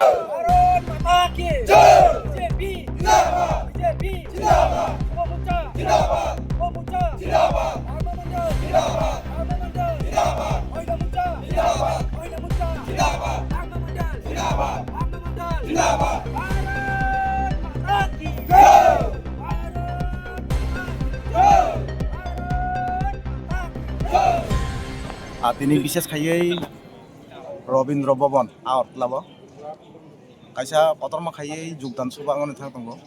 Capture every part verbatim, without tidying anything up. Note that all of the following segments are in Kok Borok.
भारत माता की जय। बीजेपी जिंदाबाद। बीजेपी जिंदाबाद। युवा मोर्चा जिंदाबाद। युवा मोर्चा जिंदाबाद। धर्म मंडल जिंदाबाद। धर्म मंडल जिंदाबाद। महिला मोर्चा जिंदाबाद। महिला मोर्चा जिंदाबाद। धर्म मंडल जिंदाबाद। धर्म मंडल जिंदाबाद। भारत माता की जय। भारत माता की जय। भारत माता की जय। Ah, tini bises khaiwi Robindra Bhavan, Agartala bo. Kaisa kotorma khaiwi jogdan soba wngmani thang tongo.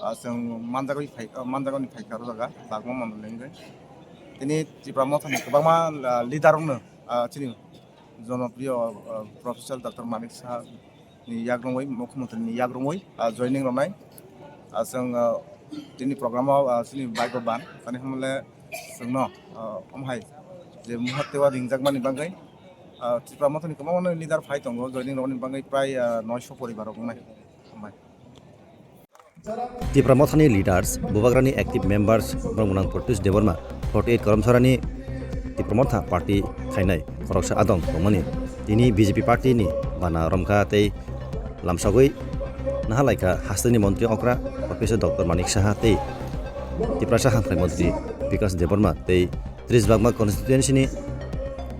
Ah, chwng manjagwi phai, ah, manjagoni phaikha o jaga, Bagma Mondol ni wngwi. Tini Tipra Motha ni kwbangma, ah, leader rokno, ah, chini jonopriyo, ah, Professor Doctor Manik Saha ni yagrungwi, Mukhyamantri ni yagrungwi, ah, joining rwnai. Ah, chwng, ah, tini program o, ah, chini bike o ban, tani hwnle chwngno, ah, omo hai je muhurte o ringjakmani bagwi, ah, Tipra Motha ni kwbangma leader phai tongo, joining rokni bagwi prai, ah, noisho poribar rok wngnai. Hambai. Tipra Mothani leaders, Bubagrani active members, borok gwnang Protyosh Debbarma, forty eight Karamsarani Tipra Motha party khainai khoroksa adong tongmani. Tini B J P party ni bana romkha tei lamsogwi nahalaikha hasteni montri okra Professor Doctor Manik Saha tei Tiprasa hamkrai montri Bikash Debbarma tei tris Bagma constituency ni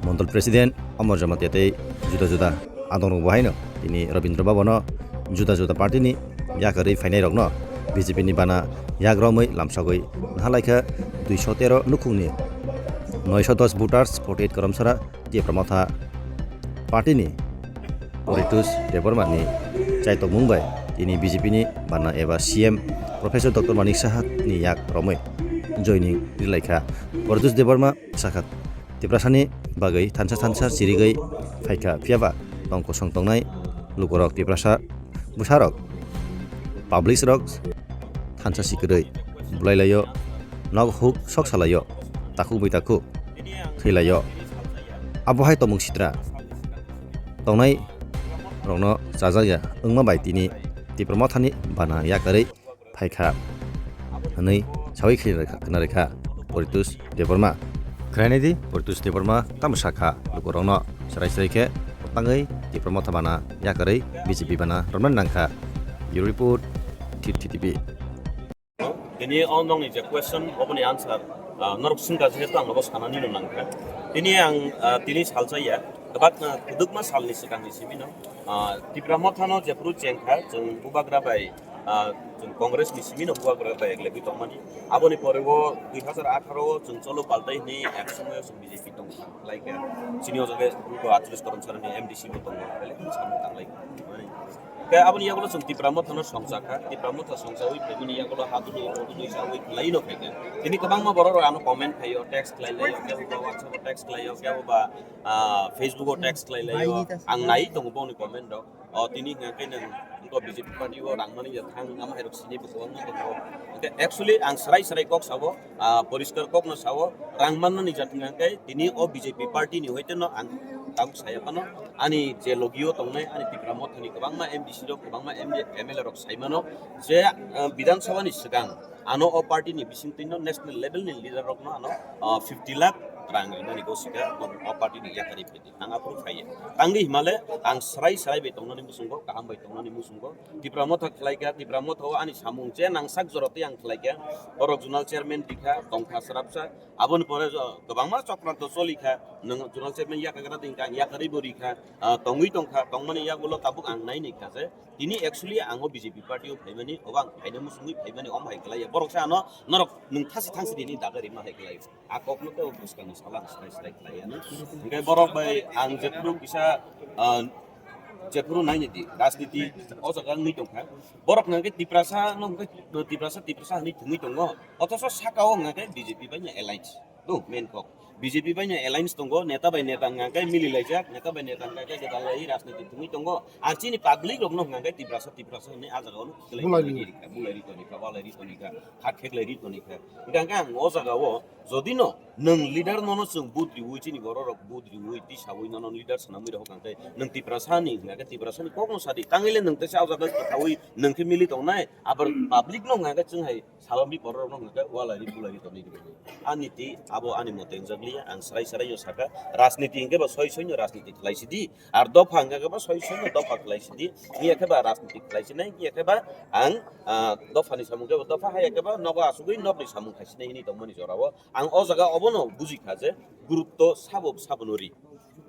mondol president Amar Jamatia tei juda juda adongrok bo haino tini Rabindra Bhabano juda juda party ni yakarwi phainairokno B J P ni bana yak romwi lamsogwi nahalaikha duiso tero nukhungni noisho dos voters forty eight Karamsara Tipra Motha party ni Poritus Debbarma ni chaitokmung bai tini B J P ni bana eba C M Professor Doctor Manik Saha ni yak romwi joining rilaikha. Poritus Debbarma sakha Tiprasani bagwi thansa thansa chirigwi phaikha, phiyaba tong kosong tongnai lukurok Tiprasa bwsarok, public rok thansa si kwrwi bulai laio, nok huk sok salaio, takhuk bai takhuk thwi laio. Abo hai tongmung sitra tongnai rokno chajakya wngma bai tini Tipra Mothani bana yakarwi phaikha hwnwi sawi khna rwkha Poritus Debbarma. Khwrainaidi Poritus Debbarma tamo sakha lukurokno chwrai chwrai khe tangwi Tipra Motha bana yakarwi B J P bana romna nangkha. Bureau Report, T T T V. Tini o nokni je question, oboni answer, ah, norok swngkha, jehetu ang nobo sanani no nangkha. Tini ang, ah, tini salsa ya, kwbakma, kwdwkma salni swkangni simi no, ah, Tipra Mothano jephru chengkha, chwng Bubagra bai, ah, chwng Congress ni simi no Bubagra bai eglegwi tongmani. Aboni pore o dui hazar atharo o chwng cholo paltai hwnwi ek somoyo chwng B J P tongkha, khlaikha. Chini o jaga wngkha atris Karamsarani M D C bo tongo, belai kheno samung tanglai. Khe aboni yagulo chwng Tipra Mothano songchakha, Tipra Motha songchawi phaimani yagulo hadului, hudului chawi khlaino phaikha. Tini kwbangma borok rok ano comment khlaio, text khlai laio, kebo ba WhatsApp o text khlaio, kebo ba, ah, Facebook o text khlai laio. Ang nai tongo boni comment rok. O tini hwnka khe nwng wngkha B J P party o rang mani ya thang, ama hai rok sini bo kwbangma tongo. Hwnkhe actually ang srai srai kok sabo, ah, poriskar kokno sao, rang mannani jat hwnka khe tini o B J P party ni hoite no ang tabuk saya phano, ani je logio tongnai ani Tipra Mothani kwbangma M D C rok, kwbangma M L A rok saimano je, ah, Bidhan Sabha ni swkang ano o party ni bisingtwi no national level ni leader rokno ano, ah, fifty lakh rang rimani gosika o party ni yakarwi phaidi. Ang aphuru phaiya. Tangwi himale ang srai srai bai tongnani muchungo, kaham bai tongnani muchungo. Tipra Motha khlaikha, Tipra Motha o ani samung je nangsak jorotwi ang khlaikha. Borok zonal chairman rikha, tongkha srapsa. Aboni pore jo-, kwbangma chokranto cholikha. Nwng zonal chairman yakagra dingkha, ang yakarwi bo rikha. Ah, tongwi tongkha, tongmani yagulo tabuk ang nai naikha je. Tini actually ang o B J P party o phaimani, obo ang phaina muchungwi phaimani, omo hai khlaiya. Borok se ano norok nwng thasi thangsi rini daga rima hai khlai. A kokno tei o bwskango sala ang srai srai khlai ya. Hwnkhe borok bai ang jephru kisa, ah, jephru naini di rajniti o jaga wngwi tongkha. Borok hwnkhe Tiprasa no hwnkhe Tiprasa, Tiprasa hwnwi thwngwi tongo. Othocho saka o hwnkhe B J P bai no alliance. No, main kok. B J P bai no alliance tongo, neta bai neta hwnkhe mili laijak, neta bai neta hwnkhe gwdal lai rajniti thwngwi tongo. Ar chini public rok no hwnkhe Tiprasa, Tiprasa hwnwi a jaga o no bulai ri tonikha, bulai ri tonikha, walai ri tonikha, hat kheklai ri tonikha. Hwnkhe ang o jaga o Jodi no nwng leader nono chwng vote riwi, chini borok rok vote riwi, tisawi nono leader swnamwi rok hwnkhe nwng Tiprasa ni hwnkhe Tiprasa ni kokno sadi. Tangwi le nwng teisa o jaga kwthawi nwng khe mili tongnai, abar public no hwnkhe chwng hai salami borok rok no hwnkhe walai ri bulai ri tongwi rw. Ani ti abo ani mote wngjak. Ang srai srai no saka, rajniti hingke ba soi soi no rajniti khlai sidi, ar dopha hingke ba soi soi no dopha khlai sidi, iya khe ba rajniti khlai sinai, iya khe ba ang, ah, dopha ni samung khe ba dopha, haya khe ba nogo asugui nok ni samung khai sinai hini tongmani jora o. Ang o jaga obono buji kha je gurutto sabo sabo no ri.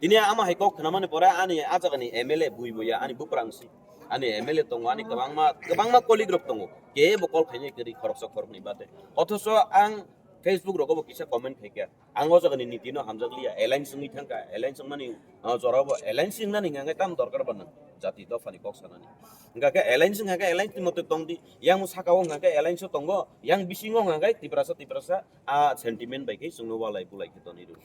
Tini ama hai kok khnamani pore ani a jaga ni M L A bui boya ani buprang si. Ani M L A tongo, ani kwbangma, kwbangma colleague rok tongo. Kebo call khainai kwrwi khoroksa khoroknwi bade. Othoso ang Facebook rogo bo kisa comment khaikha. Ang o jaga ni niti no hamjak liya, alliance wngwi thangkha, alliance wngmani, ah, jora bo alliance wngnani hwnka khe tamo dorkar ba nang jati dopha ni kok sanani. Hwnka khe alliance wngkha khe alliance ni mote tongdi, yang saka o hwnka khe alliance o tongo, yang bisingo hwnka khe Tiprasa, Tiprasa, a sentiment bai khe chwngno walai bulai khe tonwi rw.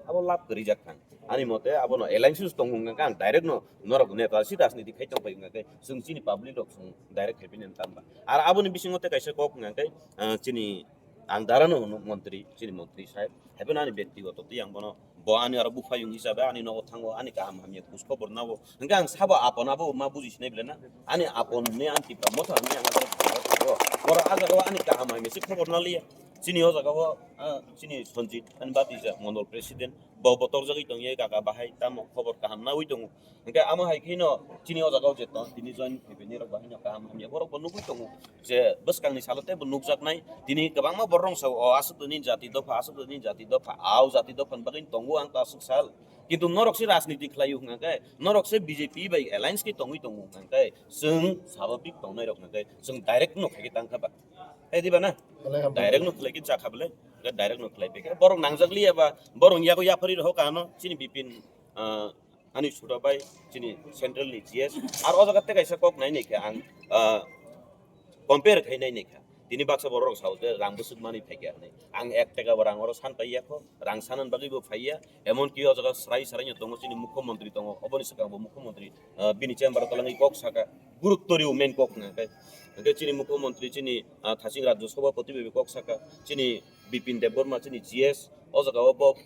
Abo lab kwrwi jak thang. Ani mote abono alliance o tongo hwnka khe ang direct no norok neta si rajniti khai tong pai hwnka khe chwng chini public rok chwng direct khai pini tamba. Ar aboni bisingo tei kaisa kok hwnka khe, ah, chini Ang dara no hwnwi montri, chini montri saheb, haiphano ani bektigoto tei ang bono, bo ani oro buphayung hisabe ani nogo thango, ani kaham hamya khoj khobor nabo. Hwnkhe ang sabo apon abo ma buji sinai bele na? Ani apon ni ang Tipra Motha hwnwi ang abo thango. Borok ah jagao ani kaham hamya se khobor naliya. Chini o jagao, ah, chini Sanjit, ani batija mondol president, bo, bo torjagwi tongya kaka bahai, tamo khobor kaham nawi tongo. Hwnkhe amo hai kheno chini o jagao je tong, tini join khaibini rok bahai no kaham hamya borok bo nugwi tongo. Je bwskangni salo teibo nukjaknai. Tini kwbangma borok rok sao, "O aswk nini jati dopha, aswk nini jati dopha, au jati dopha ni bagwi tongo ang ta aswk sal." Kintu norok se rajniti khlaio hwnkha khe, norok se B J P bai alliance khe tongwi tongo hwnkha khe, chwng sababik tongnai rok hwnkha khe, chwng direct no khai khe tang kha ba. Hai di ba na? Direct no khlai khe cha kha bele. Direct no khlai phi khe. Borok nangjak liya ba, borok yago yaphari rok kha no, chini Bipin, ah, ani suda bai chini central ni G S. Ar o jaga tei kaisa kok nai nai khe ang, ah, compare khai nai nai kha. Tini baksa borok rok sao je rang bwswk manwi phai kha hinwi. Ang ek taka bo rang oro san pai ya kho, rang sanan bagwi bo phai ya. Emon ki o jaga srai srai no tongo chini mukhyamantri tongo, oboni swkang bo mukhyamantri, ah, bini chamber o twlangwi kok saka, gurutto rio main kok hwnka khe. Hwnkhe chini mukhyamantri chini, ah, thaching rajya sabhapati bai kok saka, chini Bipin Debbarma chini G S, o jaga o bo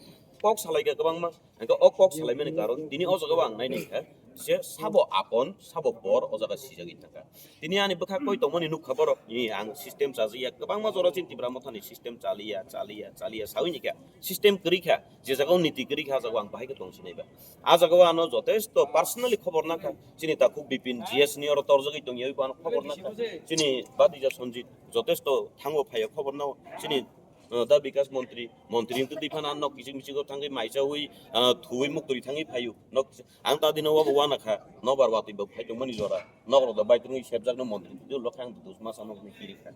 kok salai kha kwbangma. Hwnkhe o kok salaimani karon tini o jaga o ang nai nai kha je sabo apon, sabo bor o jaga sijagwi thangkha. Tini ani bwkha koi tongmani nukha borok, ni ang system chajakya, kwbangma jora chini Tipra Mothani system chaliya, chaliya, chaliya sawi ni kha, system kwrwi kha, je jaga o niti kwrwi kha, a jaga o ang bahai khe tong sinai ba. A jaga o ano jotesto personally khobor nakha, chini takhuk Bipin G S ni oro torjagwi tongya, oi bo ano khobor nakha, chini Batija Sanjit jotesto thango phaiya khobor nao, chini uh, da Bikas Montri, Montri wngtwi twi phano nok kichik michik o thangwi maichawi, uh, thuwi muktwi thangwi phaio. Nok kichik, ang ta dino wabo wana kha, nobar watwi bo phai tongmani jora. Nok rok da bai tongwi sepjak no Montri twi lokha ang dus masa nok ni kiri kha.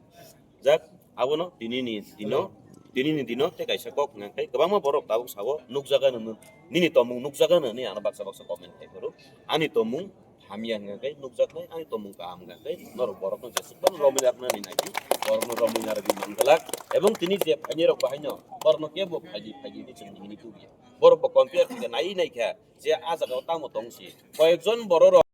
Jak, abono tini ni dino, tini ni dino tei kaisa kok hwnka khe kwbangma borok tabuk sao nukjaga no, nini tomung nukjaga no hinwi ano baksa baksa comment khai phuru. Ani tomung hamya hwnka khe nukjaknai, ani tomung kaham hwnka khe norok borokno jesuk phano romwi yaknani nai di, borokno romwi narwgwi man glak. Ebong tini je phainai rok bahaino borokno kebo phaidi phaidi hinwi chwng hini tubuya. Borok bo compare khe nai nai kha je a jaga o tamo tong si. Koyekjon borok rok